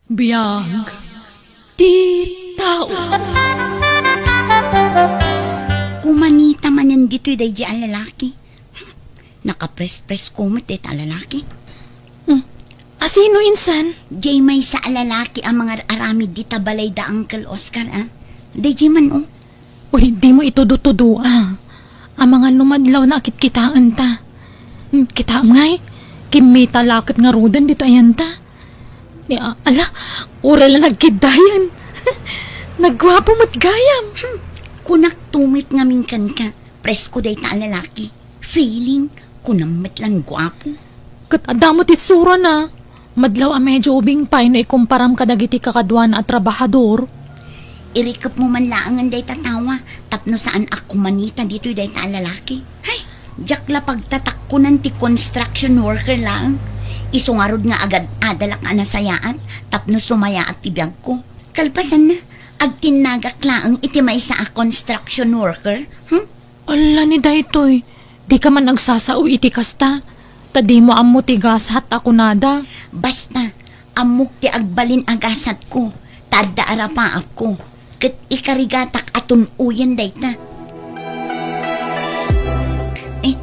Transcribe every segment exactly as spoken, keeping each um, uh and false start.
Biag ti tao. Kumanita manen ditoy daydi a lalaki. Nakaprespres ko met dayta a lalaki. Hmm. Asino insan? Jay maysa a lalaki a mangar-aramid dita balay da Uncle Oscar, a. Daydi man, o. Uy, dimo itudo-tudo, a. Amangan no madlaw na a kitkitaenta. Hmm, kitaem ngay, kimmita la ket ngaruden ditoy ayanta. Ni, a-, ala, uray la nagkiddayen. Nagguapo met gayam. Hmm, kunak tumit ngamin kenka, presko dayta a lalaki. Feeling, kunam met lan guapo. Ket adda met itsurana. Madlaw a medyo ubing pay no ikumparam kadagiti kakaduana a trabahador. Irikepmo man laengen dayta tawa tapno saan a kumanita ditoy dayta a lalaki. Hay, diak la pagtatakkunan ti construction worker laeng. Isu ngarud nga agad-adalak a nasayaat tapno sumayaat ti biagko. Kalpasanna, agtinnagak laeng iti maysa a construction worker. Hmm? Ala ni daytoy, dika man agsasao iti kasta, ta dimo ammo ti gasat a kunada. Basta, ammok ti agbalin a gasatko, ta adda arapaapko, ket ikarigatak a tun-oyen dayta. Eh,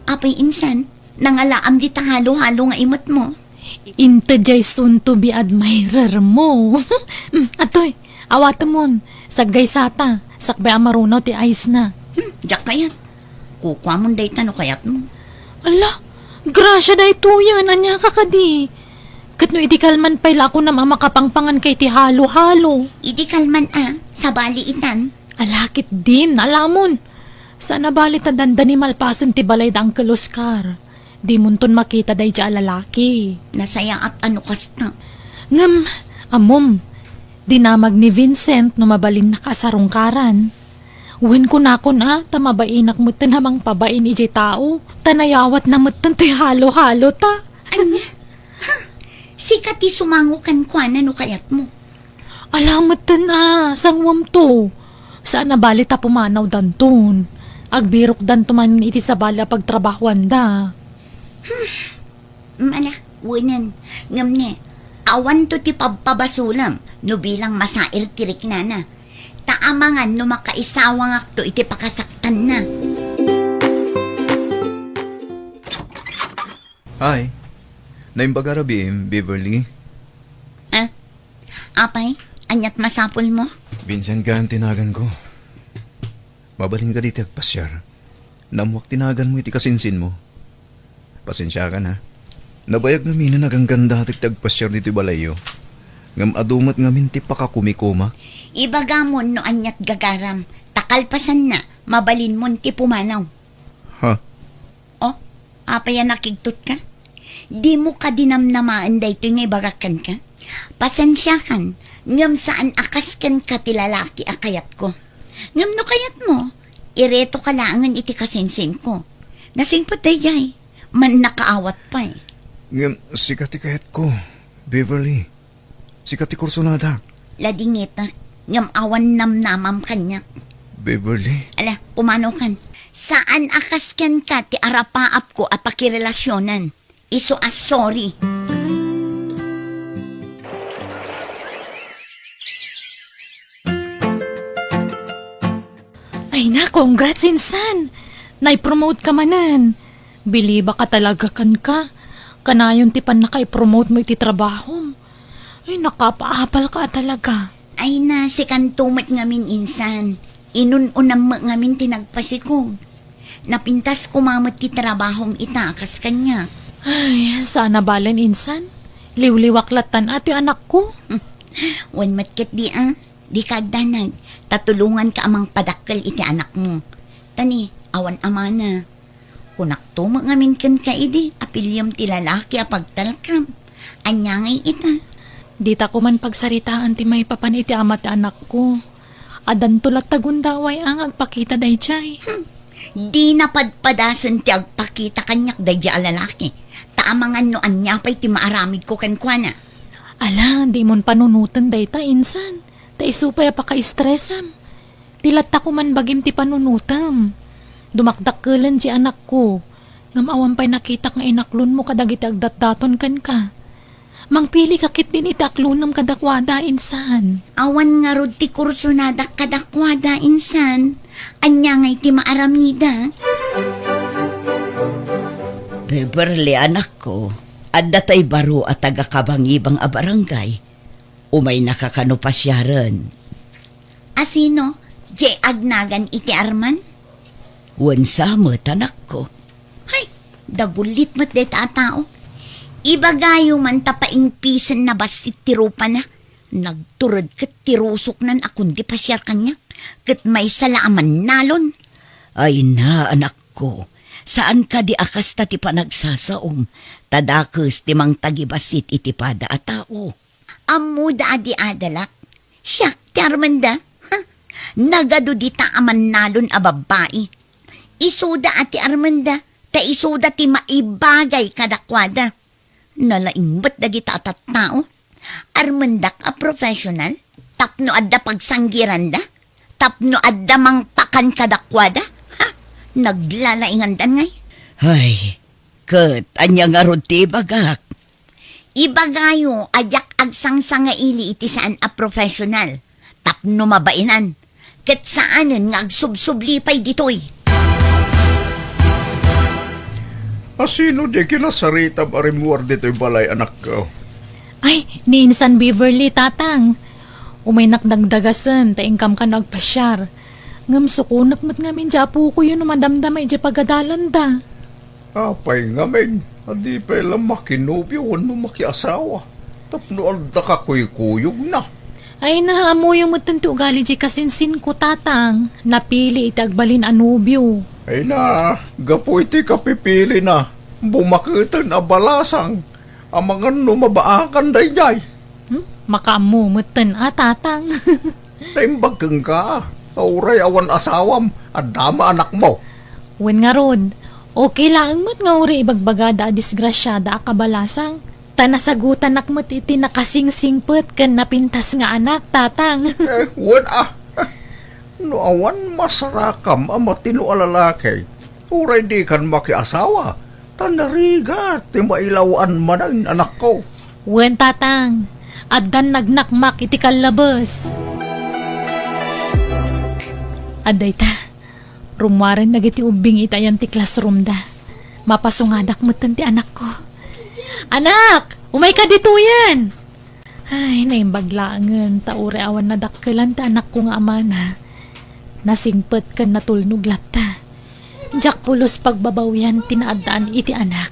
apay insan, nangalaam dita halo-halo nga imetmo? Inted jay soon to be admirer mo. Mm, atoy, awatemon. Saggaysata, sakbay a marunaw ti ice na. Hmm, diak kayat. Kukuamon dayta no kayatmo. Ala, grasia daytoyen, ania ka kadi? Ket no idi kalman pay la a kunam a makapangpangan ka iti halo-halo. Idi kalman a, sabali itan. Ala ketdin, alamon. Saan a bali ta dandani malpasen ti balay da Uncle Oscar. Dimonton makita daydi a lalaki. Nasayaat a no kasta. Ngem, ammom, dinamag ni Vincent no mabalinnaka a sarungkaran. Wen kunakon a, ta mabainak metten a mangpabain idiay tao, ta nayawatna metten toy halo-halo ta. Ania? Ha? Sika ti sumango kenkuana no kayatmo. Ala metten a, sanguamto. Saan a bali ta pumanawdanton. Agbirokdanto man iti sabali a pagtrabahoanda. Hmm, ala, wenen. Ngem ne, awanto ti pabpabasolem no bilang masair ti riknana. Ta amangan no makaisawangakto iti pakasaktanna. Hi. Naimbag a rabiim, Beverly. Ah? Apay, aniat masapulmo? Vincent gayam ti naganko. Mabalin kadi ti agpasiar? Naammoak ti naganmo iti kasinsinmo. Pasensiakan, ha? Nabayag ngamin a naganggandatek ti agpasiar ditoy balayyo. Ngem adu met ngamin ti pakakumikumak. Ibagamon no aniat gagaram, ta kalpasanna, mabalinmon ti pumanaw. Ha? Oh, apay a nakigtotka? Dimo kadi namnamaen daytoy nga ibagak kenka? Pasensiakan, ngem saan a kas kenka ti lalaki a kayatko. Ngem no kayatmo, iretoka laengen iti kasinsinko. Nasingpet daydiay, mannakaawat pay. Ngem sika ti kayatko, Beverly. Sika ti kursonadak. Ladingitek, ngem awan namnamam kaniak. Beverly? Ala, pumanaw kan. Saan a kas kenka ti arapaapko a pakirelasionan. Isu a sorry. Ay na, congrats, insan! Nai-promote ka manen. Bilibak a talaga kenka. Kanayon ti pannakaipromote mo iti trabahom. Ay, nakapaapal ka a talaga. Ay na, sikanto met ngamin insan. Inun-unam met ngamin ti nagpasikog. Napintas koma met ti trabahom ita a kas kaniak. Ay, saan a balen insan. Liwliwak lattan a ti anakko. Wen met ketdi a, dika agdanag, ta tulonganka a mangpadakkel iti anakmo. Ta ni, awan amana. Kunakto met ngamin kenka idi, apiliem ti lalaki a pagtalkam. Ania ngay ita? Dita ko man pagsaritaan ti maipapan iti ama ti anakko. Addanto latta gundaway a nga agpakita daydiay. Hmm. Dina padpadasen ti agpakita kaniak daydiay a lalaki. Ta amangan no ania pay ti maaramidko kenkuana. Ala, dimon panunoten dayta, insan. Ta isu pay a pakaistresam. Ti latta ko man bagim ti panunotem. Dumakdakkelen ti anakko, ngem awan pay nakitak nga inaklonmo kadagiti agdatdaton kenka. Mangpili ka ketdin iti aklonem kadakuada, insan. Awan ngarud ti kursonadak kadakuada, insan. Ania ngay ti maaramidak? Beverly, anakko, adda tay baro a taga-Kabangibang a barangay. Umaynaka kano pasiaren? A sino? Diay agnagan iti Arman? Wen sa met, anakko. Hay, dagulit met dayta a tao. Ibagayo man ta paingpisenna bassit ti rupana. Nagtured ket ti rusoknan a kundi pasiar kaniak, ket maysa la a mannalon. Ay na, anakko, saan kadi a kasta ti panagsasaom, ta dakes ti mangtagibassit iti pada a tao. Ammoda a di adalak? Siak ti Armanda? Ha? Nagadu dita a mannalon a babbai. Isuda a ti Armanda, ta isuda ti maibagay kadakuada. Nalaing met dagita a tattao. Armendak a professional? Tapno adda pagsanggiranda? Tapno adda mangpakan kadakuada? Ha? Naglalaingandan ngay? Hay, ket ania ngarud ti ibagak? Ibagayo a diak agsangsangaili iti saan a professional. Tapno mabainan, ket saanen nga agsubsubli pay ditoy. A sino diay kinasaritam a rimmuar ditoy balay, anakko? Ay, ni Insan Beverly, Tatang. Umaynak dagdagasen, ta inkam kano agpasiar. Ngem sukonek met ngamin diay apokoyo no madamdama idiay pagadalanda. Apay ngamin a di pay la makinobio wenno makiasawa tapno adda kakuykuyogna? Ay, na, ammoyo metten ti ugali diay kasinsinko, Tatang. Napili iti agbalin a nobio. Ay na, gapu iti kapipilina, bumaketen a balasang, amangan no mabaakan daydiay. Hmm? Makaammo metten a, Tatang. Naimbag kenka, a uray awan asawam, adda met anakmo. Wen ngarud, okay laeng met nga uray ibagbagada a disgrasiada a kabalasang. Ta nasagutanak met iti nakasingsingpet ken napintas nga anak, Tatang. Eh, wen a. No awan masarakam a matino a lalaki, uray dikan makiasawa, ta narigat ti mailaw-an manen, anakko. Wen, Tatang, addan nagnakmak iti kallabes. Adda ita, rummuaren dagiti ubbing iti ayan ti classroomda. Mapasungadak metten ti anakko. Anak, umayka ditoyen! Ay, naimbag laengen, ta uray awan nadakkelan ti anakko nga amana. Nasingpet ken natulnog latta. Diak pulos pagbabawian ti naaddaan iti anak.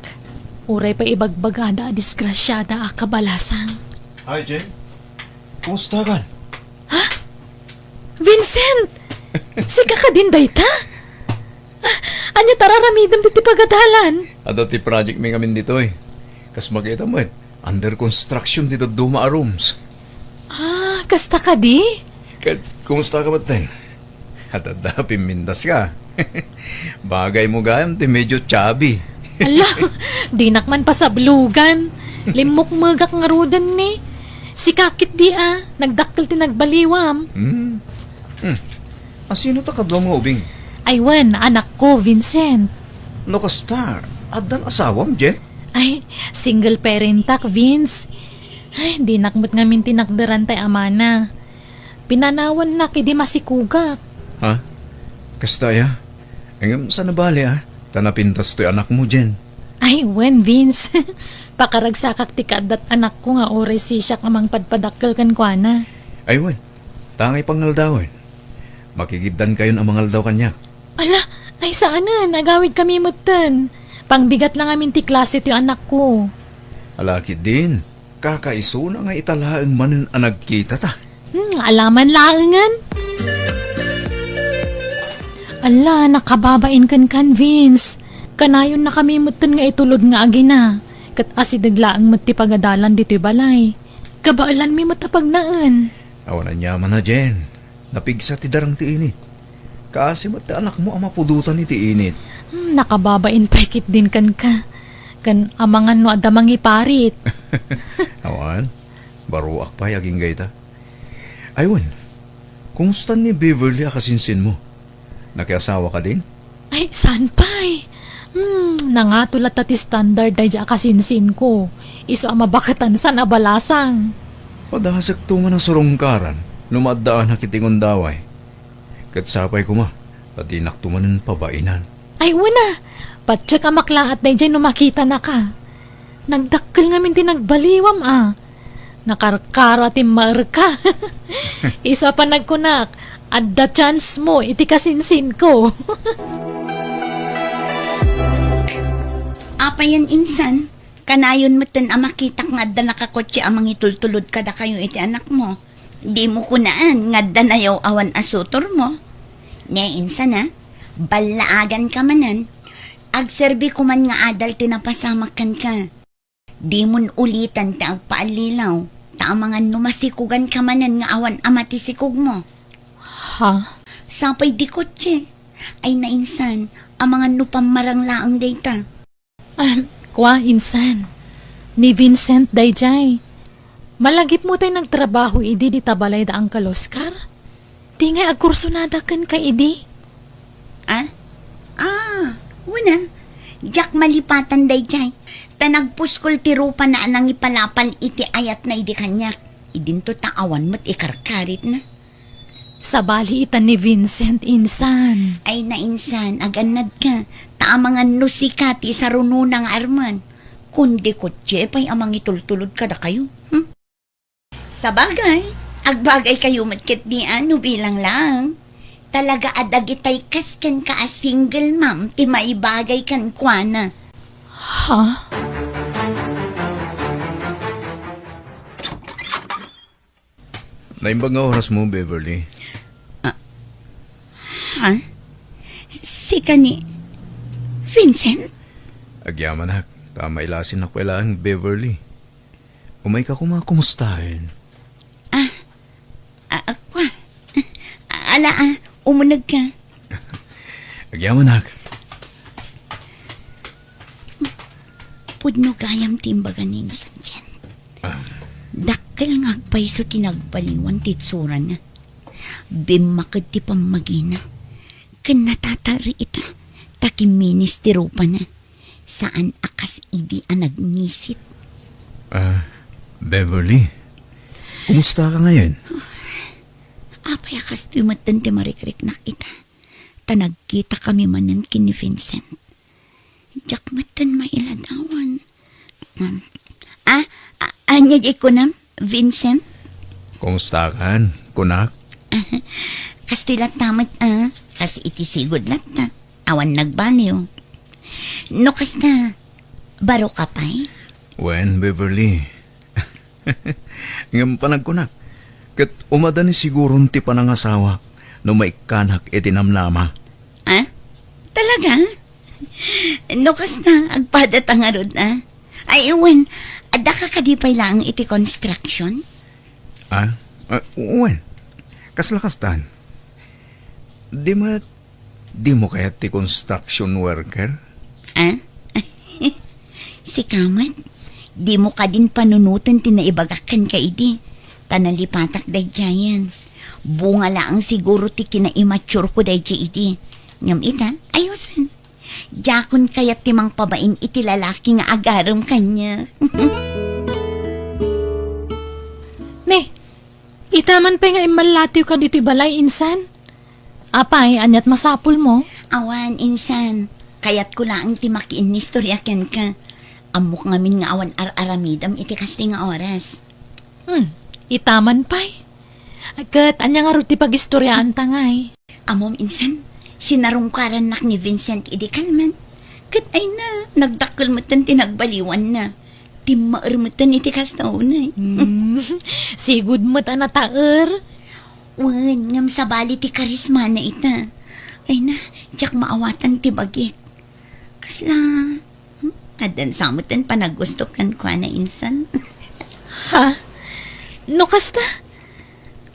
Uray pay ibagbagada a disgrasiada a kabalasang. Hi, Jen. Kumusta kan? Ha? Vincent! Sika kadin dayta? Ah, ania ti ar-aramidem ditoy pagadalan? Adda ti project mi ngamin ditoy. Kas makita met, under construction ti dadduma a rooms. Ah, kasta kadi? Ket, kumusta ka metten? Adda pimmintas ka. Bagay mo gayam ti medyo chubby. Ala, dinak man pasablogan. Limmukmegak ngaruden ni. Sika ketdi a, nagdakkel ti nagbaliwam. Hmm. Hmm. A sino ta kaduam nga ubing? Ay wen, anakko, Vincent. No kasta, addan asawam, Jen? Ay, single parentak, Vince. Ay, dinak met ngamin tinakderan tay amana. Pinanawannak idi masikugak. Ha? Kasta aya? Ngem saan a bale, a? Ta napintas toy anakmo, Jen. Ay, wen, Vince. Pakaragsakak ti kaaddat anakko nga uray sisiak a mangpadpadakkel kenkuana. Ay, wen. Ta angay pangaldawen? Makigiddankayon a mangaldaw kaniak. Ala, ay saanen, agawidkami metten. Pangbigat la ngamin ti klase ti anakko. Ala ketdin, kakaisuna nga ita laeng manen a nagkitata. Hmm, alaman laengen. Ala, nakababain kenkan, Vince. Kanayonnakami metten nga itulod nga agina. Ket asideg laeng met ti pagadalan ditoy balay. Kabaelanmi met a pagnaen. Awan aniaman a, Jen. Napigsa ti darang ti init. Kaasi met ti anakmo a mapudotan iti init. Hmm, nakababain pay ketdin kenka. Ken amangan no adda mangiparit. Awan, baroak pay agingga ita. Ay wen, kumusta ni Beverly a kasinsinmo? Nakiasawa kadin? Ay, saan pay? Hmm, nangato latta ti standard daydi a kasinsinko. Isu a mabaketan san a balasang. Padasekto man a surungkaran no maaddaanak iti gundaway. Ket sapay koma a dinakto manen pabainan. Ay, wen a, patiek a maklaat daydiay no makitanaka. Nagdakkel ngamin ti nagbaliwam a. Nakarkaro a timmaerka. Isu a panagkunak, adda chance mo iti kasinsinko. Apayen insan, kanayon metten a makitak nga adda nakakotse a mangitultulod kadakayo iti anakmo. Dimo kunaan nga adda nayaw-awan a sutormo. Ne, insan a, ballaaganka manen. Agserbi koman nga adal ti napasamak kenka. Dimon ulitan ti agpaallilaw, ta amangan no masikuganka manen nga awan ama ti sikogmo. Ha? Sapay di kotse. Ay nainsan, amangan no pammarang laeng dayta. Ah, kua, insan. Ni Vincent daydiay. Malagipmo tay nagtrabaho idi dita balay da Uncle Oscar? Di ngay agkursunada kenka idi? Ah? Ah, wen a. Diak malipatan daydiay. Ta nagpuskol ti rupana a nangipalapal iti ayatna idi kaniak. Idinto ta awan met ikarkaritna. Sabali ita ni Vincent, insan. Ay, nainsan, agannadka. Ta amangan no sika ti sarunona nga armen. Kundi kotse pay a mangitultulod kadakayo. Hmm? Sabagay, agbagaykayo met ketdi a no bilang laeng. Talaga a dagitay kas kenka a single mom ti maibagay kenkuana. Ha? Naimbag nga orasmo, Beverly. Ah, ha? Sika ni Vincent? Agyamanak, ta mailasinnak pay laeng, Beverly. Umayka koma kumustaen? Ah, ah, ah, kua. Ala, ah, umunegka. Agyamanak. Pudno gayam ti imbaga ni insan Jen. Ah. Dakkel nga agpayso ti nagbaliwan ti itsurana. Bimmaked ti pammagina. Ken natataer ita, ta kimminis ti rupana. Saan a kas idi a nagnisit. Ah, Beverly, kumusta ka ngayon? Apay a kastoy metten ti marikriknak ita? Ta nagkita kami manen ken ni Vincent. Diak metten mailadawan. Hmm. Ah, a-, ania diay kunam, Vincent? Kumusta kan, kunak? Kastoy latta met, ah. Kas iti sigud latta. Awan nagbaliw. No kasta, baro ka pay? Wen, Beverly. Ngem panagkunak, ket umadani siguron ti panangasawak no maikkanak iti namnama. Ah? Talaga? No kasta, agpadata ngarud, ah? Ay, wen, adda ka kadi pay laeng iti construction? Ah? Ah, wen. Kasla kastan. Di met, dimo kayat ti construction worker? Ah? Sika met, dimo kadin panunoten ti naibagak kenka idi, ta nalipatak daydiayen. Bunga laeng siguro ti kinaimmatureko daydiay idi. Ngem ita, ayosen. Diakon kayat ti mangpabain iti lalaki nga agarem kaniak. Ne, ita man pay nga immallatiwka ditoy balay, insan? Apay, aniat masapulmo? Awan, insan. Kayatko laeng ti makiinnistoria kenka. Ammok ngamin nga awan ar-aramidem iti kastoy nga oras. Hmm, ita man pay. Ket ania ngarud ti pagistoriaanta ngay? Ammom, insan, sinarungkarannak ni Vincent idi kalman. Ket ay na, nagdakkel metten ti nagbaliwanna. Timmaer metten iti kasta unay. Hmm, sigud met a nataer. Wen, ngem sabali ti karismana ita. Ay na, diak maawatan ti bagik. Kasla, hmm, addan sa metten panagustok kenkuana, insan. Ha? No kasta?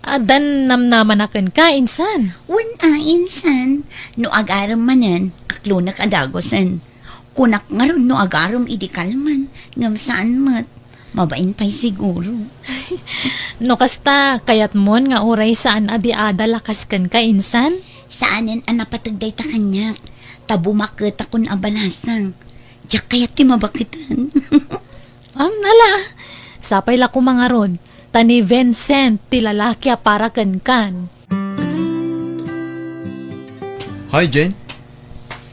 Addan namnamana kenka, insan? Wen a, insan. No agarem manen, aklonek a dagusen. Kunak ngarud no agarem idi kalman, ngem saan met. Mabain pay siguro. No kasta, kayatmon nga uray saan a di adal a kas kenka, insan? Saanen a napateg dayta kaniak. ta bumaketakon a balasang. Diak kayat ti mabaketan. Am, ala, sapay la koma ngarud, ta ni Vincent ti lalaki a para kenkan. Hi, Jen.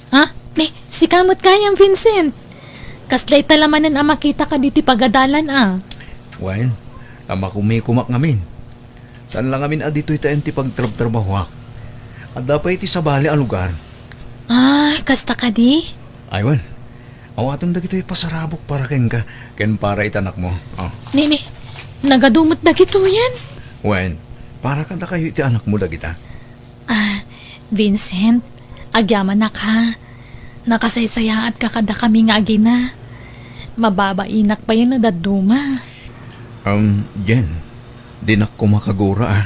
Ha? Ni, sika met gayam, Vincent. Kasla ita la manen a makitaka ditoy pagadalan, a. Wen, ta makumikomak ngamin. Saan la ngamin a ditoy tayen ti pagtrabtrabahoak. Adda pay iti sabali a lugar. Ah, kasta kadi? Ay, wen. Awatem dagitoy pasarabok para kenka, ken para iti anakmo. Oh. Ni, ni, nagadu met dagitoyen? Wen, para kadakayo iti anakmo dagita. Ah, Vincent, agyamanak ha. Nakasaysayaatka kadakami nga agina. Mababainak payen no dadduma. Um, Jen, dinak koma kagura, a.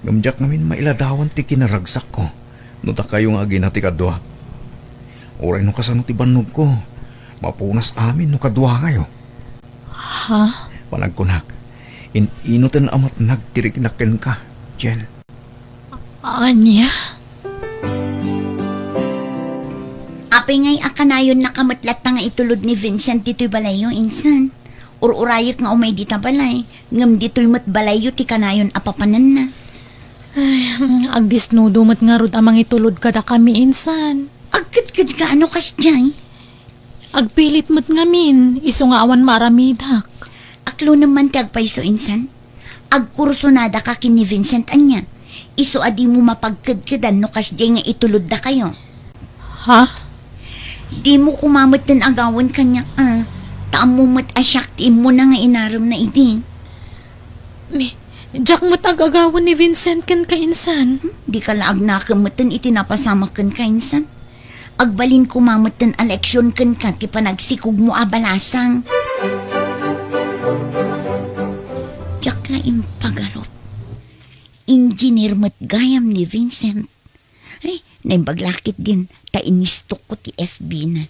Ngem diak ngamin mailadawan ti kinaragsakko no dakayo nga agina ti kadua. Uray no kasano ti bannogko, mapunas amin no kaduangayo. Ha? Panagkunak, in-inoten a matnag ti riknak kenka, Jen. Ania? Apay ngay a kanayonnaka met latta nga itulod ni Vincent ditoy balayyo, insan? Ur-urayek nga umay dita balay, ngem ditoy met balayyo ti kanayon a papananna. Ay, agdisnudo met ngarud a mangitulod kadakami, insan. Agkedkedka a no kasdiay? Agpilit met ngamin, isu nga awan maaramidak. Aklonem man ti agpayso, insan. Agkursunadaka ken ni Vincent ania. Isu a dimo mapagkedkedan no kasdiay nga ituloddakayo. Ha? Dimo koma metten agawen kaniak, a. Ta ammom met a siak ti immuna nga inaremna idi. Ni, diak met ag-agawen ni Vincent kenka, insan. Hmm, dika la agnakem metten iti napasamak kenka, insan. Agbalin koma metten a leksion kenka ti panagsikogmo a balasang. Diak la impagarup. Engineer met gayam ni Vincent. Ay, naimbag la ketdin ta inistok ko ti F B na.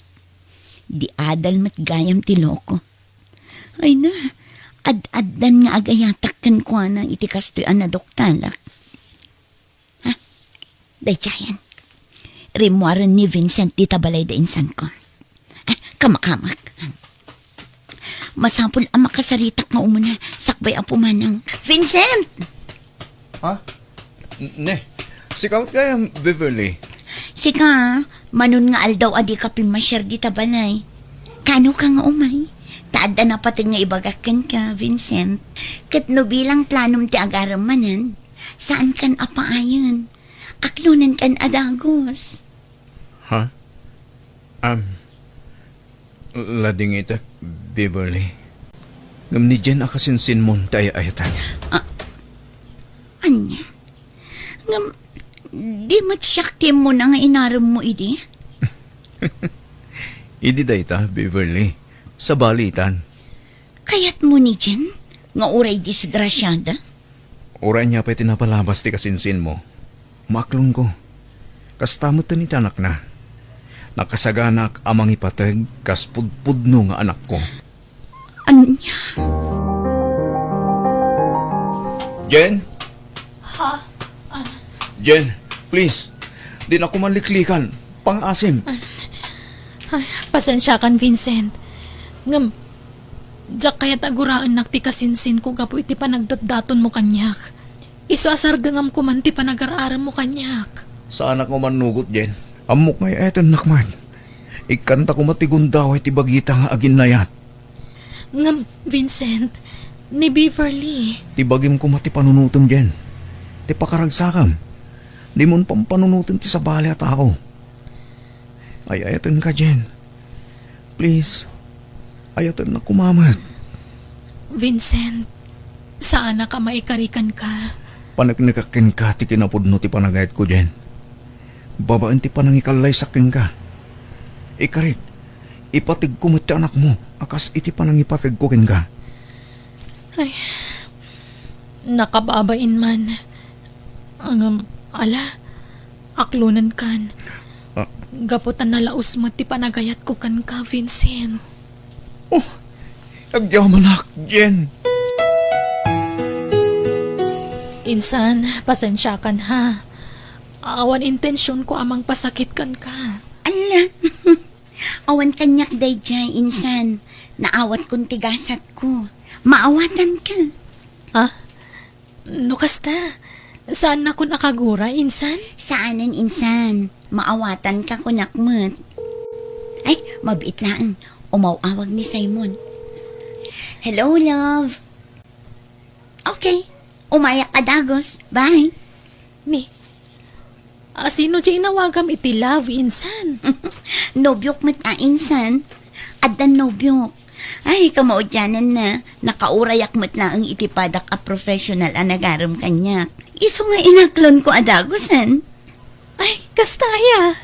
Di adal met gayam ti loko. Ay na, ad-addan nga agayatak kenkuana iti kastoy a naduktalak. Ha? Daydiayen. Rimmuaren ni Vincent dita balay da insanko. Ah, kamakamak. Masapul a makasaritak nga umuna, sakbay Apo Manang. Vincent! Ha? N-, ne, sika met gayam, Beverly. Sika, manon nga aldaw a dika pimmasiar dita balay. Kano ka nga umay? Ta adda napateg nga ibagak kenka, Vincent. Ket no bilang planom ti agarem manen, saan kan a paayen. Aklonen kan a dagus. Ha? Am, ladingitek, Beverly. Ngem ni Jen a kasinsinmon ti ay-ayatan. Ah, ania? Ngem, di met siak ti immuna nga inaremmo idi? Idi dayta, Beverly. Sabalitan. Kayatmo ni Jen nga uray disgrasiada? Uray ania pay ti napalabas ti kasinsinmo, maaklonko. Kasta met ti anakna. Nakasaganaak a mangipateg kas pudpudno nga anakko. Ania? Jen? Ha? Ah. Jen, please. Dinako man liklikan. Pangaasim. Ay, pasensiakan, Vincent. Ngem, diak kayat a guraennak ti kasinsinko gapu iti panagdatdatonmo kaniak. Isu a sardengamko man ti panagar-aremmo kaniak. Saanak nga umannugot, Jen. Ammok nga ay-ayatennak met. Ikkanta koma ti gundaway ti bagita nga aginnayat. Ngem, Vincent, ni Beverly. Ti bagim koma ti panunotem, Jen. Ti pakaragsakam. Dimon pampanunoten ti sabali a tao. Ay-ayatenka, Jen. Please, ayatennak koma met. Vincent, saanak a maikari kenka. Paneknekak kenka ti kinapudno ti panagayatko, Jen. Babaen ti panangikallayak kenka. Ikarik, ipateg ko met ti anakmo a kas iti panangipategko kenka. Ay, nakababain man. Ngem, ala, aklonenkan. Ah. Gapu ta nalaus met ti panagayatko kenka, Vincent. Oh, agyamanak, Jen. Insan, pasensiakan ha. Awan intensionko a mangpasakit kenka. Awan kaniak daydiay, insan. Naawatkon ti gasatko. Maawatanka. Ah? No kasta, saannakon a kaguray, insan? Saanen, insan. Maawatanka, kunak met. Ay, mabiit laeng. Umaw-awag ni Simon. Hello, love. Okay. Umayak a dagus. Bye. Ni, a, sino ti inawagam iti love, insan? Nobiok met a, insan. Addan nobiok. Ay, kamaudiananna. Nakaurayak met laeng iti padak a professional a nagarem kaniak. Isu nga inaklonko a dagusen. Ay, kasta aya.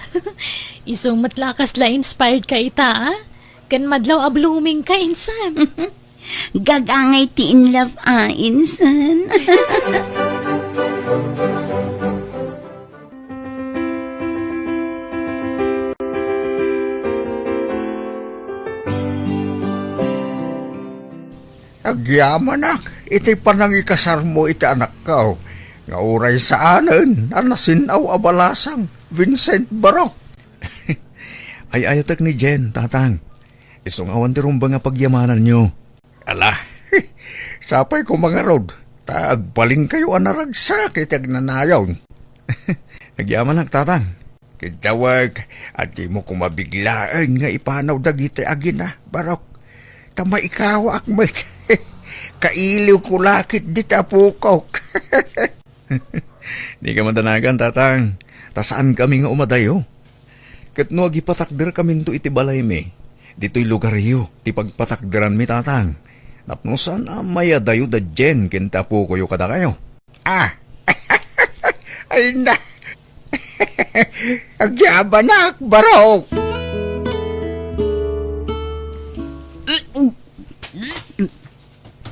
Isu met la kasla inspired ka ita, a? Ken madlaw a blooming ka, insan. Gagangay ti in love a, insan. Agyamanak iti panangikasarmo iti anakko, nga uray saanen a nasin-aw a balasang, Vincent Barok. Ay-ayatek ni Jen, Tatang. Isu nga awan ti rumbeng a pagyamananyo. Ala, sapay koma ngarud, ta agbalinkayo a naragsak iti agnanayon. Agyamanak, Tatang. Ket dawek, a dimo koma biglaen nga ipanaw dagiti agina, Barok. Ta maikawaak met. Kailiwko la ketdi ti apokok. Dika madanagan, Tatang, ta saankami nga umadayo. Ket no agipatakderkaminto iti balaymi, ditoy lugaryo ti pagpatakderanmi, Tatang, tapno saan a mayadayo da Jen ken ti apokoyo kadakayo. Ah! Ay na! Agyamanak, Barok!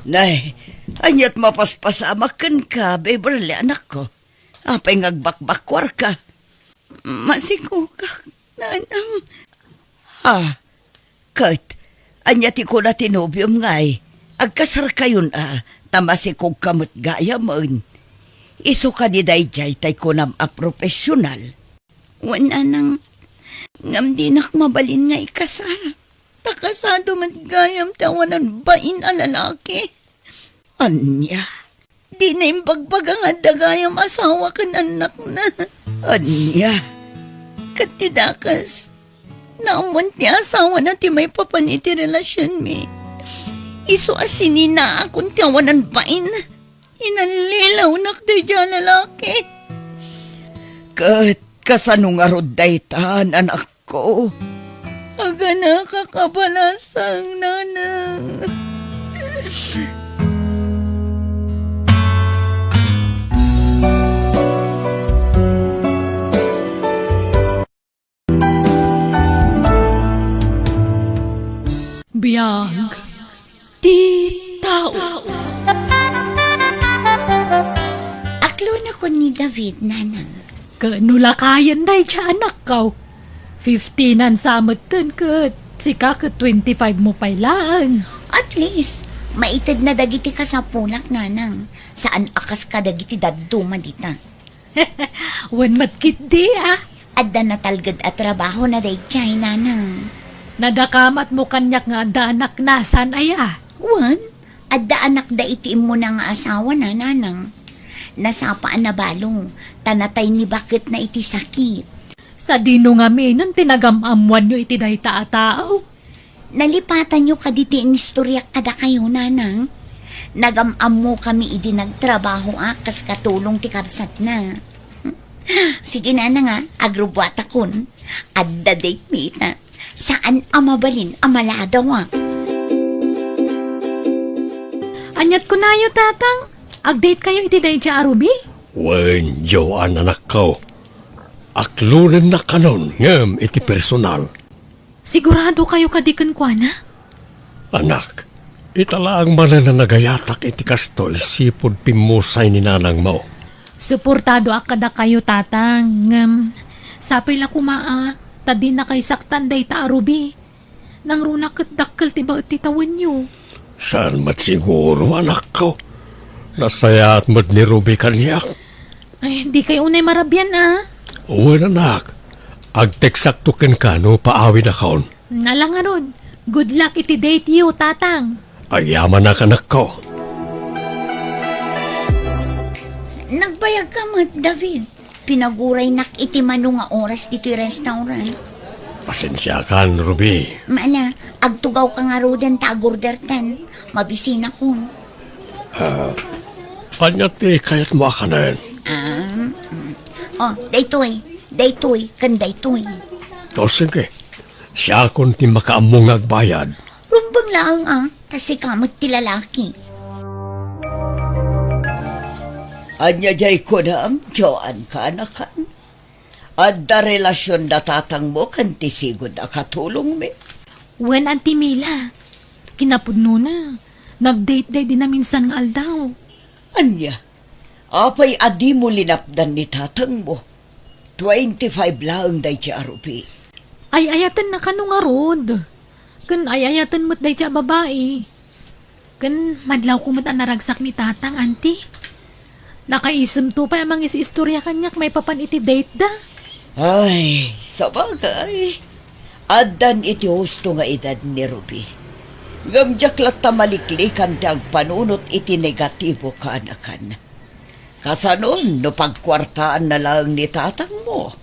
Nay, aniat mapaspasamak kenka, Beverly, anakko? Apay nga agbakbakkuarka? Masikogak, nanang. Ha? Ket, ania ti kuna ti nobiom ngay? Agkasarkayon a, ta masikogka met gayamen. Isu kadi daydiay tay kunam a profesional? Wen, nanang, ngem dinak mabalin nga ikasar. Ta kasado met gayam ti awanan bain a lalaki. Ania? Dina imbagbaga nga adda gayam asawa ken annakna. Ania? Ket ti dakes, naammoan ti asawana ti maipapan iti relasionmi. Isu a sininaakon ti awanan bain. Inallilawnak daydiay a lalaki. Ket kasano ngarud dayta, anak? Ko. Aganakak a balasang, nanang. Biag ti tao. Aklonakon ni David, nanang. Ket no lakayen daydiay anakko, fifteen-an sa metten ket sika ket twenty-five mo pay laeng. At least, maitedna dagiti kasapulak, nanang. Saan a kas kadagiti dadduma dita. Wen met ketdi, a? Adda natalged a trabaho na daydiay, nanang. Nadakamatmo kaniak nga adda anakna, saan aya? Wen, adda anakda iti immuna nga asawana, nanang. Nasapa a nabalo, ta natay ni baketna iti sakit. Sadino ngamin ti nagam-ammoanyo iti dayta a tao? Nalipatanyo kadi ti inistoriak kadakayo, nanang? Nagam-ammokami idi nagtrabahoak kas katulong ti kabsatna. Sige, nanang, a, agrubbuatakon. Adda date mi ita. Saan a mabalin a maladawak. Aniat kunayo, Tatang? Agdate kayo iti daydiay a Ruby? Wen, Joan, anakko. Aklonennak kanon ngem iti personal. Sigurado kayo kadi kenkuana? Anak, ita laeng manen a nagayatak iti kastoy sipud pimmusay ni nanangmo. Suportadoak kadakayo, Tatang, ngem sapay la koma a ta dinakayo saktan dayta a Ruby. Nangruna ket dakkel ti baet ti tawenyo. Saan met siguro, anakko. Nasayaat met ni Ruby kaniak. Ay, dikay unay marabian, a? Wen, anak. Agteksakto kenka no paawidakon. Ala ngarud, good luck iti date yo, Tatang. Agyamanak, anakko. Nagbayagka met, David. Pinaguraynak iti mano nga oras ditoy restaurant. Pasensiakan, Ruby. Mala, agtugawka ngaruden ta agordertan. Mabisinakon. Ah, ania ti kayatmo a kanen? Ah, mm. Oh, daytoy, daytoy, ken daytoy. O, sige. Siakon ti makaammo nga agbayad. Rumbeng laeng a, ta sika met ti lalaki. Ania diay kunam, Joan, kaanakan? Adda relasion da tatangmo ken ti sigud a katulongmi? Wen, Auntie Mila. Kinapudnona, nag-date daydi naminsan nga aldaw. Ania? Apay a dimo linapdan ni tatangmo? Twenty-five laeng daydi a rubi. Ay-ayatenna kano ngarud. Ken ay-ayaten met daydi a babai. Ken madlawko met a naragsak ni Tatang, Auntie. Nakaisemto pay a mangis-istorya kaniak maipapan iti date da. Ay, sabagay. Addan iti husto nga edad ni Ruby. Ngem diak latta maliklikan ti agpanunot iti negatibo, kaanakan. Kasanon no pagkuartaanna laeng ni tatangmo?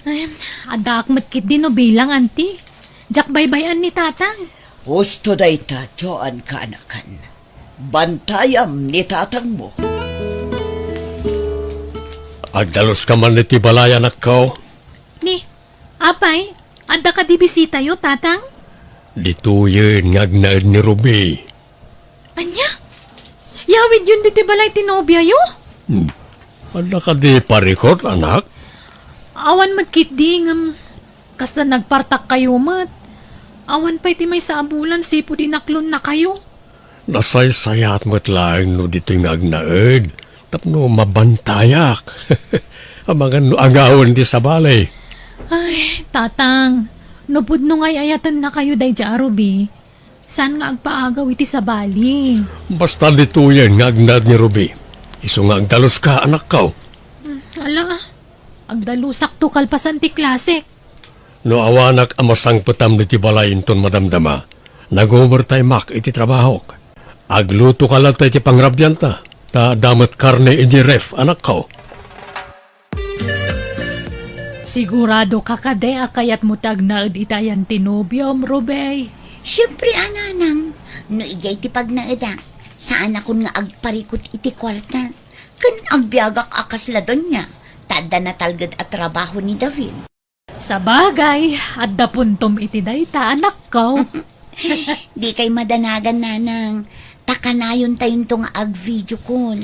Ay, addaak met ketdi no bilang, Auntie. Diak baybay-an ni Tatang. Husto dayta, Joan, kaanakan. Bantayam ni tatangmo. Agdaluska man iti balay, anakko? Ni, apay, adda kadi bisitayo, Tatang? Ditoyen nga agnaed ni Ruby. Ania? Yawidyon ditoy balay ti nobiayo? Hmm. Adda kadi parikut, anak? Awan met ketdi, ngem kasta nagpartakkayo met. Awan pay ti maysa a bulan sipud inaklonnakayo. Nasaysayaat met laeng no ditoy nga agnaed tapno mabantayak. Amangan no agawen ti sabali. Ay, Tatang, no pudno nga ay-ayatennakayo daydi a Ruby, saan nga agpaagaw iti sabali? Basta ditoyen nga agnaed ni Ruby. Isu nga agdaluska, anakko. Hmm, ala, agdalusakto kalpasan ti klasek. No awanak a masangpetam ditoy balay inton madamdama, nag-overtime-ak iti trabahok. Aglutoka latta iti pangrabianta, ta adda met karne idiay ref, anakko. Siguradoka kadi a kayatmo ti agnaed iti ayan ti nobiom, Ruby? Siempre a, nanang. No idiay ti pagnaedak, saanakon nga agparikut iti kuarta. Ken agbiagak a kasla donia, ta adda natalged a trabaho ni David. Sabagay, adda puntom iti dayta, anakko. Dikay madanagan, nanang. Ta kanayontayo nga ag-video call.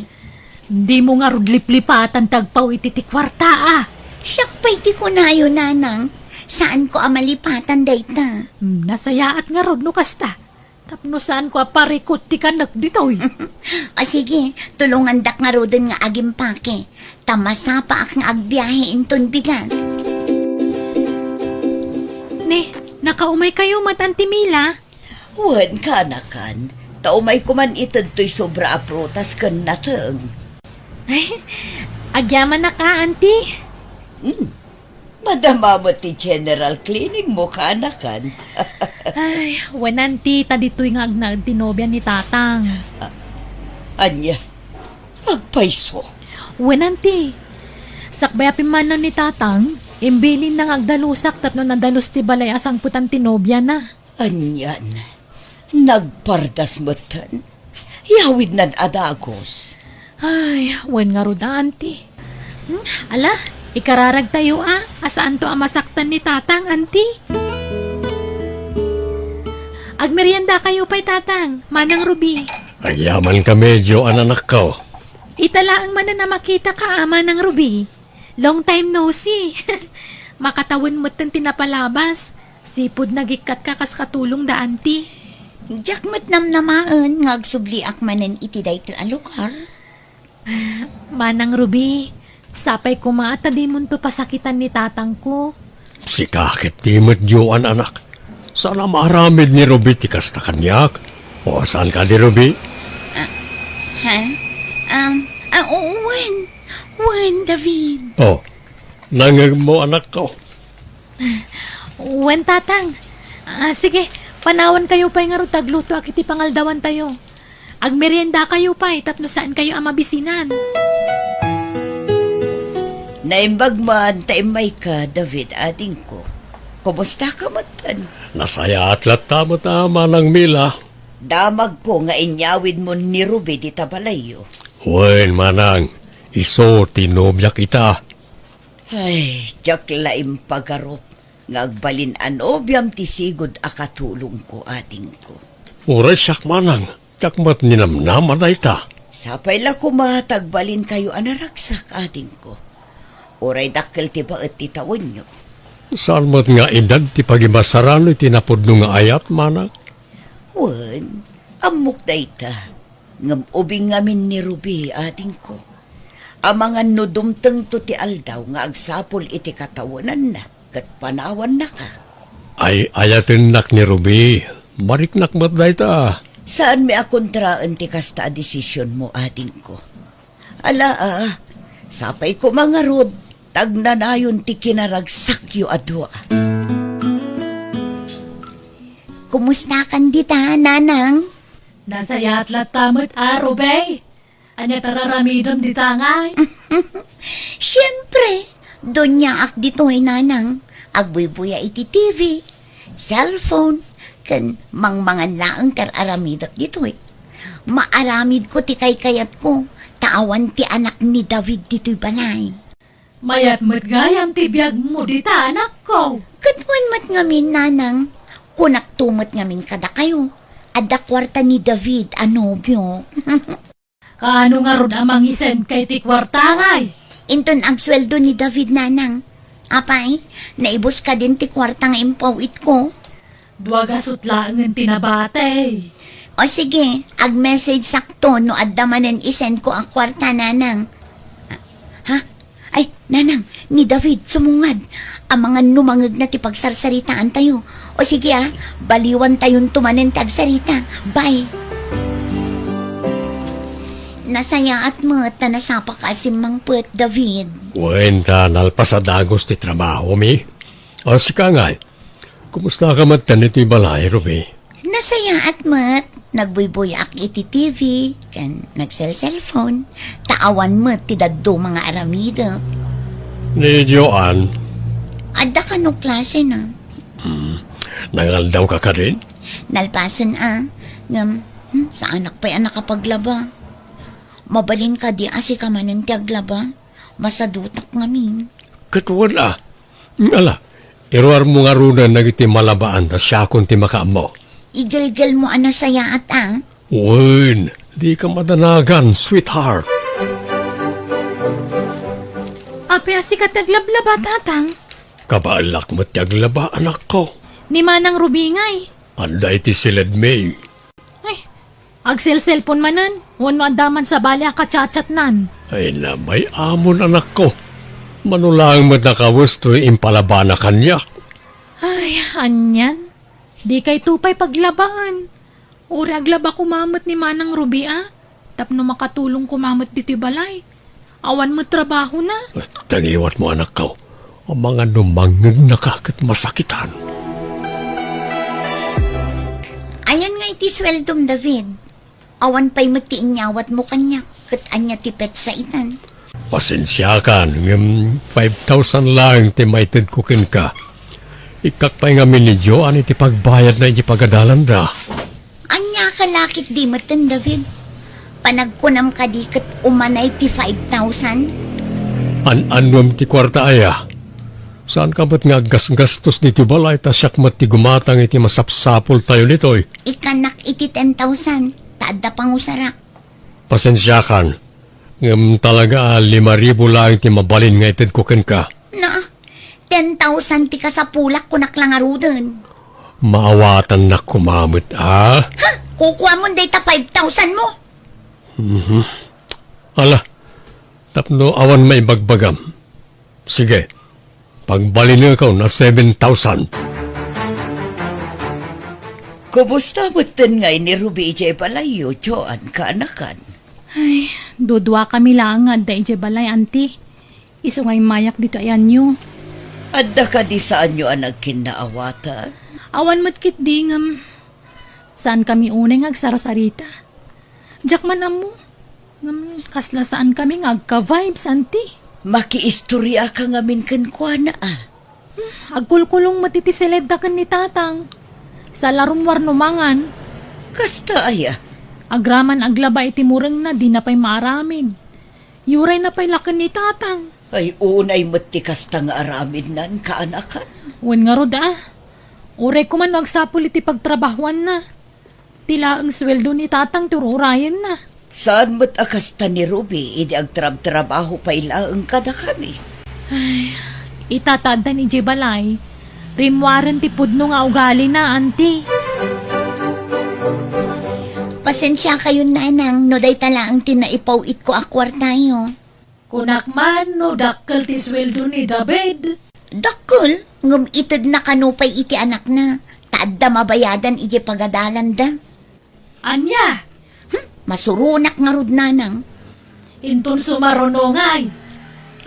Dimo ngarud liplipatan ti agpaw iti ti kuarta, a. Siak pay ti kunayo, nanang. Saanko a malipatan dayta. Hmm, nasayaat ngarud no kasta. Tapno saanko a parikut ti kanek ditoy. O sige, tulongandak ngaruden nga agimpake. Ta masapaak nga agbiahe inton bigat. Ne, nakaumaykayo met, Auntie Mila? Wen, kaanakan. Ta umayko man ited toy sobra a prutas ken nateng. Ay, agyamanak a, Auntie. Hmm. Madama met ti general cleaning mo, kaanakan. Ay, wen, Auntie, ta ditoy nga agnaed ti nobia ni Tatang. A-, ania? Agpayso? Wen, Auntie. Sakbay a pimmanaw ni Tatang, imbilinna nga agdalusak tapno nadalus ti balay a sangpetan ti nobiana. Anian, nagpardas metten. Yawidnan a dagus. Ay, wen ngarud a, Auntie. Hmm, ala, ikararagtayo a, a saanto a masaktan ni Tatang, Auntie. Agmeriendakayo pay, Tatang, Manang Ruby. Agyamankami, Joan, anakko. Ita laeng manen a makitaka a, Manang Ruby. Long time no see. Makatawen metten ti napalabas. Sipud nagikkatka kas katulong da, Auntie. Diak met namnamaen nga agsubliak manen iti daytoy a lugar. Manang Ruby, sapay koma ta dimonto pasakitan ni tatangko. Sika ketdi met, Joan, anak. Saan a maaramid ni Ruby ti kasta kaniak. O, saan kadi, Ruby? Ah, ha? Um, ah, oo, wen. Wen, David. O, nangngegmo, anakko. Wen, Tatang. Ah, sige, panawankayo pay ngarud ta aglutoak iti pangaldawantayo. Agmeriendakayo pay tapno saankayo a mabisinan. Naimbag man ta immayka, David, adingko. Kumustaka metten? Nasayaat latta met a, Manang Mila. Damagko nga inyawidmon ni Ruby dita balayyo. Wen, Manang, isu ti nobiak ita. Ay, diak la impagarup nga agbalin a nobiam ti sigud a katulongko, adingko. Uray siak, Manang, diak met ninamnama dayta. Sapay la koma ta agbalinkayo a naragsak, adingko. Uray dakkel ti baet ti tawenyo. Saan met nga edad ti pagimasarano iti napudno nga ayat, Manang? Wen, ammok dayta. Ngem ubing ngamin ni Ruby, adingko. Amangan no dumtengto ti aldaw nga agsapul iti katawenanna ket panawannaka. Ay-ayatennak ni Ruby. Mariknak met dayta. Saanmi a kontraen ti kasta a desisionmo, adingko. Ala, a, sapay koma ngarud, ta agnanayon ti kinaragsakyo a dua. Kumustakan dita, Nanang? Nasayaat latta met a, Ruby. Ania ti ar-aramidem dita ngay? Siempre, doniaak ditoy, Nanang. Agbuybuya iti T V, cellphone, ken mangmangan laeng ti ar-aramidek ditoy. Maaramidko ti kaykayatko, ta awan ti anak ni David ditoy balay. Mayat met gayam ti biagmo dita, anakko. Ket wen met ngamin, Nanang, kunakto met ngamin kadakayo, adda kuarta ni David a nobiok. Kaano ngarud a mangisendka iti kuarta ngay? Inton agsueldo ni David, Nanang. Apay, naibus kadin ti kuarta nga impaw-itko? Dua gasut laengen ti nabati. O sige, ag-message sakto no adda manen isendko a kuarta, Nanang. Ha? Ay, Nanang, ni David, sumungad. Amangan no mangngegna ti pagsarsaritaantayo. O sige, a, baliwantayonto manen ti agsarita. Bye. Nasayaat met ta nasapaka a simmangpet, David. Wen, ta nalpas a dagus ti trabahomi. O, sika ngay, kumustaka met iti balay, Ruby? Nasayaat met. Nagbuybuyaak iti T V, ken nagselselphone. Ta awan met ti dadduma nga aramidek. Ni Joan? Adda kano klasena. Hmm. Nangaldawka kadin? Nalpasen a. Ngem, hmm, saanak pay a nakapaglaba. Mabalin kadi a sika manen ti aglaba? Masadutak ngamin. Ket wen a. Ala, iruarmo ngaruden dagiti malabaan ta siakon ti makaammo. Igelgelmo a nasayaat a. Wen, dika madanagan, sweetheart. Apay a sika ti aglablaba, Tatang? Kabaelak met ti aglaba, anakko. Ni Manang Ruby ngay? Adda iti siledmi. Ay, agselselpon manen, wenno adda man sabali a kachatchatnan. Ay, nabay-amon, anakko. Mano laeng met a kawes toy impalabana kaniak. Ay, anian? Dikayto pay paglabaen. Uray aglaba koma met ni Manang Ruby a, tapno makatulong koma met ditoy balay. Awan met trabahona. Tagiwatmo, anakko. Amangan no mangngegnaka ket masakitan. Ayan nga iti sueldom, David. Awan pay met ti inyawatmo kaniak, ket ania ti petsa itan? Pasensiakan, ngem five thousand laeng ti maitedko kenka. Ikkak pay ngamin ni Joan iti pagbayadna iti pagadalanda. Ania ka lakit di metten, David? Panagkunam kadi ket umanay ti five thousand? An-annuem ti kuarta aya. Saanka met nga aggasgastos ditoy balay ta siak met ti gumatang iti masapsapultayo ditoy. Ikkannak iti ten thousand, ta adda pangusarak. Pasensiakan, ngem talaga a lima ribu laeng ti mabalin nga itedko kenka. Na, ten thousand ti kasapulak, kunak la ngaruden. Maawatannak koma met, a? Ha? Kukuamon dayta five thousand mo? Mhm. Ala, tapno awan maibagbagam. Sige, pagbalinekon a seven thousand. Kumusta metten ngay ni Ruby idiay balayyo, Joan, kaanakan? Ay, duduakami laeng nga adda idiay balay, Auntie. Isu nga immayak ditoy ayanyo. Adda kadi saanyo a nagkinnaawatan? Awan met ketdi ngem saankami unay nga agsarsarita. Diak man ammo. Ngem kasla saankami nga agka-vibes, anti. Makiistoriaka ngamin kenkuana, a. Hmm, agkulkulong met iti siled da ken ni Tatang. Sa la rummuar no mangan. Kasta aya? Agraman aglaba iti murengna, dina pay maaramid. Yurayna pay la ken ni Tatang. Ay, unay met ti kasta nga aramidnan, kaanakan. Wen ngarud, a. Uray koma no agsapul iti pagtrabahoanna. Ti laeng sueldo ni Tatang ti ur-urayenna. Saan met a kasta ni Ruby idi agtrabtrabaho pay laeng kadakami? Ay, ita ta addan idiay balay, rimmuaren ti pudno nga ugalina, anti. Pasensiakayon, nanang, no dayta laeng ti naipaw-itko a kuartayo. Kunak man no dakkel ti sueldo ni David. Dakkel, ngem itedna kano pay iti anakna, ta adda mabayadan idiay pagadalanda. Ania? Hmm, masuronak ngarud, nanang. Inton sumaruno ngay,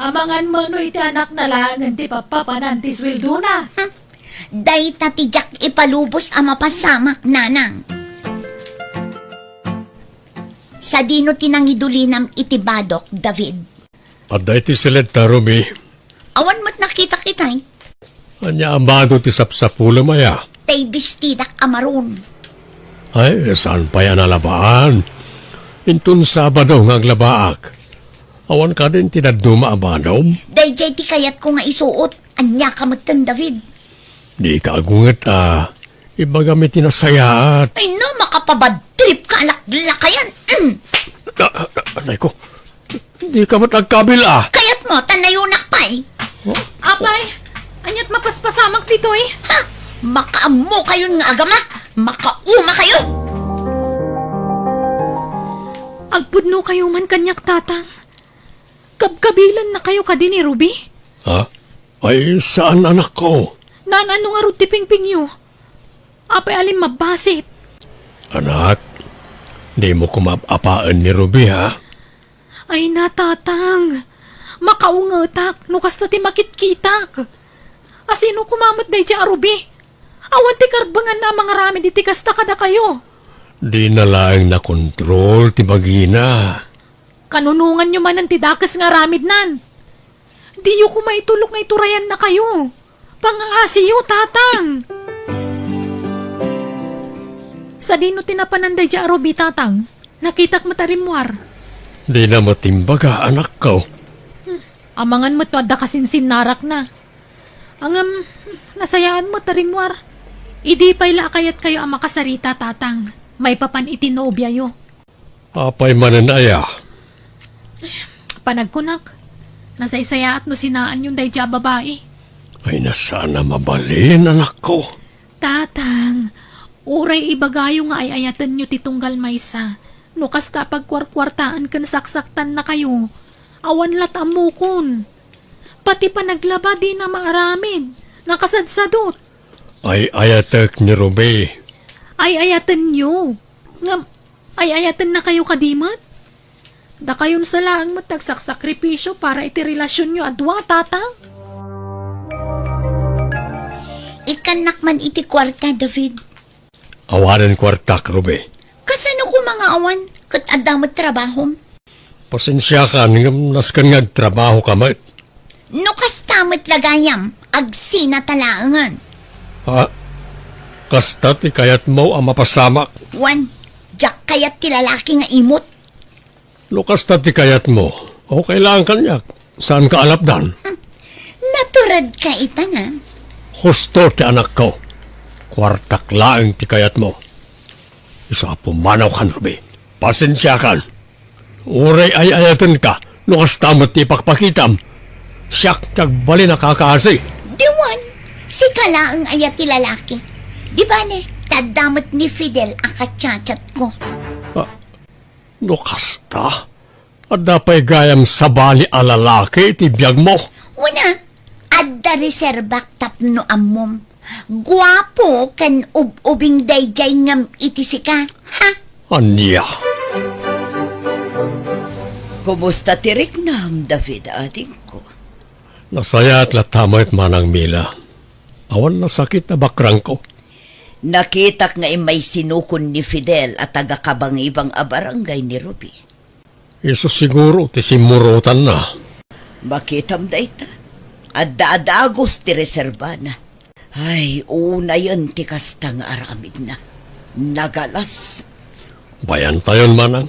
amangan met no iti anakna laengen ti pappapanan ti sueldona. Hmm, dayta ti diak ipalubos a mapasamak, nanang. Sadino ti nangidulinam iti badok, David? Adda iti siledta, Ruby. Awan met nakitak itay. Ania a bado ti sapsapulem aya? Tay bistidak a maroon. Ay, saan pay a nalabaan? Inton Sabado nga aglabaak. Awan kadin ti dadduma a badom? Daydiay ti kayatko nga isuot. Ania ka metten, David? Dika agunget a ibagam iti nasayaat. Ay, no, makapabad trip ka, alaklakayan. Mm. Ah, ah, anay ko. Dika met agkabil a. Kayatmo, ta nayunak pay. Oh. Apay, aniat mapaspasamak ditoy? Ha? Makaammokayon nga agama. Makaumakayo. Agpudnokayo man kaniak, Tatang. Kabkabilannakayo kadi ni Ruby? Ha? Ay, saan, anakko? Naan-ano ngarud ti pingpingyo? Apay a limmabbasit? Anak, dimo koma ap-apaen ni Ruby, ha? Ay na, Tatang. Makaungetak no kasta ti makitkitak. Asino koma met daydiay a Ruby? Awan ti karbenganna a mangaramid iti kasta kadakayo. Dina laeng nakontrol ti bagina. Kanunonganyo manen ti dakes nga aramidnan. Diyo koma itulok nga iturayannakayo. Pangaasiyo, Tatang. Sadino ti napanan daydiay a Ruby, Tatang? Nakitak met a rimmuar. Dina met imbaga, anakko. Hmm, amangan met no adda kasinsinnarakna. Ngem, nasayaat met a rimmuar. Idi pay la a kayatkayo a makasarita, Tatang, maipapan iti nobiayo. Apay manen aya? Panagkunak, nasaysayaat no sinaanyon daydiay a babai. Ay, na, saan a mabalin, anakko. Tatang, uray ibagayo nga ay-ayatenyo ti tunggal maysa, no kasta a pagkuarkuartaan ken saksaktannakayo, awan la't ammokon. Pati panaglaba dina maaramid, nakasadsadot. Ay-ayatek ni Ruby. Ay-ayatenyo. Ngem, ay-ayatennakayo kadi met? Dakayon sa laeng met ti agsaksakripisio para iti relasionyo a dua, Tatang. Ikkannak man iti kuarta, David. Awanen kuartak, Ruby. Kasano koma nga awan? Ket adda met trabahom. Pasensiakan, ngem nasken nga agtrabahoka met. No kasta met la gayam, agsinata laengen. Ha? Kasta ti kayatmo a mapasamak? Wen, diak kayat ti lalaki nga imot. No kasta ti kayatmo, okay laeng kaniak. Saanka a lapdan? Hmm. Naturedka ita, na. Husto ti anakko. Kuartak laeng ti kayatmo. Isu a pumanawkan, Ruby. Pasensiakan. Uray ay-ayatenka no kasta met ti ipakpakitam. Siak ti agbalin a kakaasi. Diwan, sika laeng aya ti lalaki. Di bale, ta adda met ni Fidel a kachatchatko. Ah, no kasta, adda pay gayam sabali a lalaki iti biagmo? Wen a, adda reserbak tapno ammom. Guapo ken ub-ubing daydiay ngem iti sika. Ha? Ania? Kumusta ti riknam, David, adingko? Nasayaat latta met, Manang Mila. Awan nasakit a bakrangko. Nakitak nga immay sinukon ni Fidel a taga-Kabangibang a barangay ni Ruby. Isu siguro ti simmurotanna. Makitam dayta. Adda a dagus ti reserbana. Ay, unayen ti kasta nga aramidna. Nagalas. Bayantayon, Manang.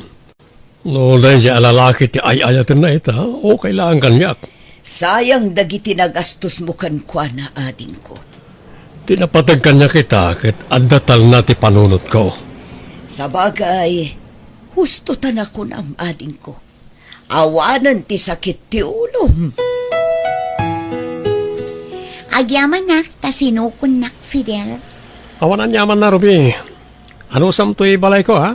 No daydiay a lalaki ti ay-ayatenna ita, okay laeng kaniak. Sayang dagiti nagastosmo kenkuana, adingko. Ti napateg kaniak ita ket adda talna ti panunotko. Sabagay, husto ta nakunam, adingko. Awanen ti sakit ti ulom. Agyamanak ta sinukonnak, Fidel. Awan aniamanna, Ruby. Anusam toy balayko, ha?